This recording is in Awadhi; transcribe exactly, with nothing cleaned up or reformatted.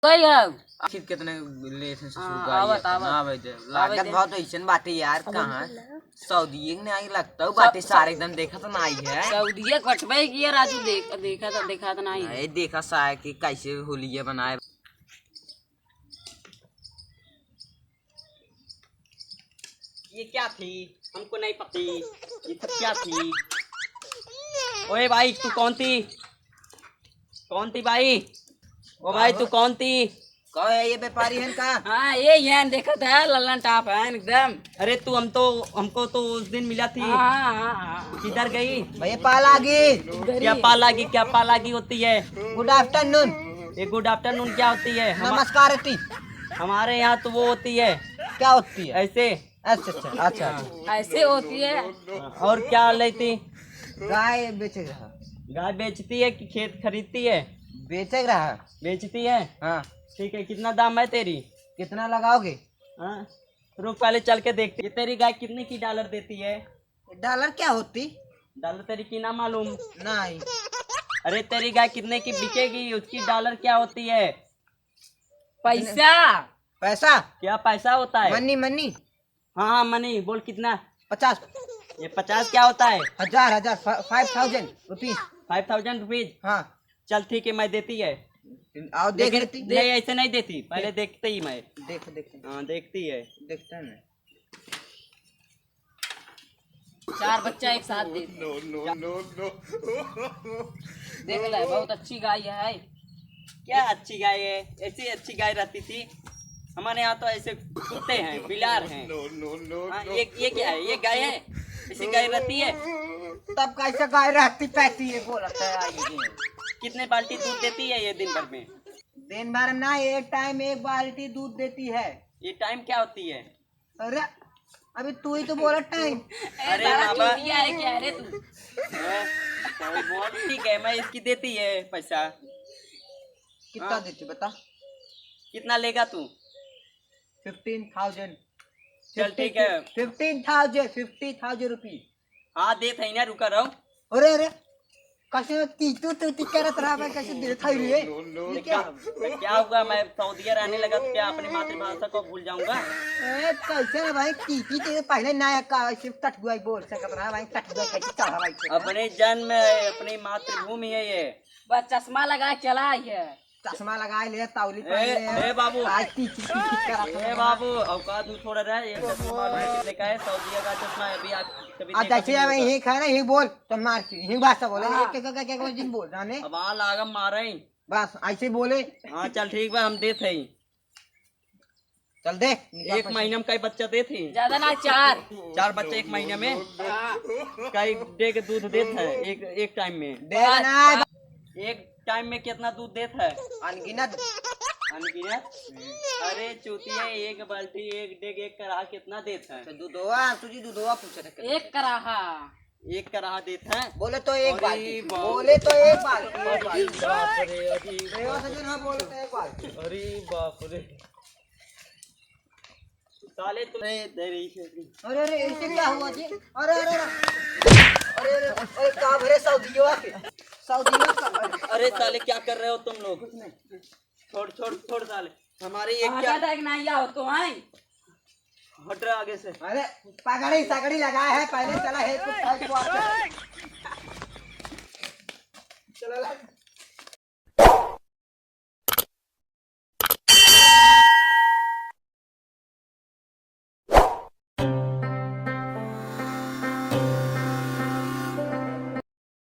गई है। आखिर कितने लेट है ससुर हाँ, का, ये आवत, तो आवत। ना भाई दे। आवत लागत दे। बहुत ऐसन बाटे यार, अब कहाँ? सऊदिये के नाहीं लगता हूँ, सौ-, बाटे सारे एकदम देखत नाहीं है। सऊदिये कटबे किया राजू, देख, देखा तो, देखा तो नाहीं है। नहीं, देखा सा है कि कैसे होलिये मनाए। ये क्या थी? हमको नहीं पती। ये सब क्या थी? ओए भाई, तू कौन थी? कौन थी भाई? ओ भाई, तू कौन थी? कौन है ये व्यापारी है का? हाँ, ये है, देखत है, लल्लन टाप है एकदम। अरे तू, हम तो, हमको तो उस दिन मिला थी। हाँ, हाँ, हाँ, हाँ। किधर गई? भैया, पाल आगी। इधर क्या ही। पाल आगी? क्या पाल आगी होती है? Good afternoon। ये good afternoon क्या होती है? हम- नमस्कार होती। हमारे यहाँ तो वो होती है। क्या होती है? ऐसे। अच्छा, अच्छा, अच्छा, अच्छा। ऐसे होती है। और क्या लेती? गाय बेचे रहा। गाय बेचती है कि खेत खरीदती है? बेचे रहा। बेचती है? हाँ। ठीक है, कितना दाम है तेरी? कितना लगाओगे? हाँ, रुक, पहले चल के देखते। ये तेरी गाय कितने की डॉलर देती है? डॉलर क्या होती? डॉलर तेरी की ना मालूम? नहीं। अरे, तेरी गाय कितने की बिकेगी, उसकी डॉलर क्या होती है? पैसा। पैसा? क्या पैसा होता है? मनी, मनी। हाँ, हाँ, मनी, बोल कितना? पचास। ये पचास क्या होता है? हजार, हजार, फा-, five thousand rupees। Five thousand rupees? हाँ। चल ठीक है, मैं देती है। आओ, देख लेकिन लेती। नहीं, ऐसे नहीं देती, पहले देख। देखते ही मैं। देख, देख। हाँ, देखती है। देखते हैं ना। चार बच्चा एक साथ दे दे। No, no, no, no। देख ले, बहुत अच्छी गाय है। क्या अच्छी गाय है? ऐसी अच्छी गाय रहती थी। हमारे यहाँ तो ऐसे कुत्ते हैं, बिलार हैं। No, no, no, हाँ, no। ये, ये क्या है? ये गाय है? ऐसी गाय रहती है? तब कैसे गाय रहती पैती है, बोलता है ये। कितने बाल्टी दूध देती है ये दिन भर में? दिन भर में ना, एक टाइम एक बाल्टी दूध देती है। ये टाइम क्या होती है? अरे, अभी तू ही तो बोला टाइम। अरे साला बाबा। चूतिया है क्या रे तू? हैं? तो बोल, ठीक है, मैं इसकी देती है पैसा। कितना हाँ। देती बता? कितना लेगा तू? Fifteen thousand। चल, ठीक है। Fifteen thousand, fifty thousand rupees। हाँ, देत है ना, रुका रहो। अरे, अरे, कैसे तू, तू, तू करत रहा भाई, कैसे देत है रे? ये क्या? क्या, क्या हुआ? मैं सऊदिया रहने लगा तो क्या अपनी मातृभाषा को भूल जाऊंगा? ए, कैसे ना भाई, टीटी तो पहले ना का, ऐसे टटुआ बोल सकत रहा भाई, टटुआ कैसे चढ़ा भाई? अपने जन्म है, अपनी मातृभूमि है ये। बस चश्मा लगा के चला आई है। चश्मा लगाए ले, तौली ए, पहन ले। ए बाबू। आज टीची टीची करत ए है। बाबू, औकात में थोड़ा रह, ये चश्मा मार कितने का है? सऊदिया का चश्मा है, अभी आप कभी आ, देखा जैसे नहीं अब होगा। यही खाना, यही बोल, तो मार के, यही भाषा बोले, हाँ। एक, एक, एक, एक, एक दिन बोल, जाने। अब आ लागा मारे। बस, ऐसे बोले। हाँ, चल ठीक बा, हम देत हई। चल दे, निकाल एक पैसा। महीना में कई बच्चा देत ही? ज्यादा ना, चार। चार बच्चा एक महीना में? हाँ। कई डे के दूध देत है एक, एक टाइम में? डे ना। एक टाइम में कितना दूध देत है? अनगिनत। अनगिनत? अरे चूतिया, एक बाल्टी, एक डेग, एक कराह कितना देत है? तो दूधवा, तुझी दूधवा पूछे थे। एक कराहा। एक कराहा देत है? बोले तो एक अरे बाल्टी। बाप। बोले तो एक बाल्टी, एक बाल्टी। अरे बाप रे, अरे बेहोश है जो ना, बोले तो एक बाल्टी। अरे बाप रे। साले तुम, अरे, अरे, अरे, ऐसे क्या हुआ जी? अरे, अरे, अरे। अरे, अरे, अरे, का भरे सऊदिया के? सऊदिया का? अरे साले, क्या कर रहे हो तुम लोग? कुछ नहीं। छोड़, छोड़, छोड़ साले। हमारे ये क्या? आजा देख ना, या हो तो आए। हट रहा आगे से। अरे, पगड़ी, सगड़ी लगाए है, पहले चला है, कुछ खाए को आता है। चला ला।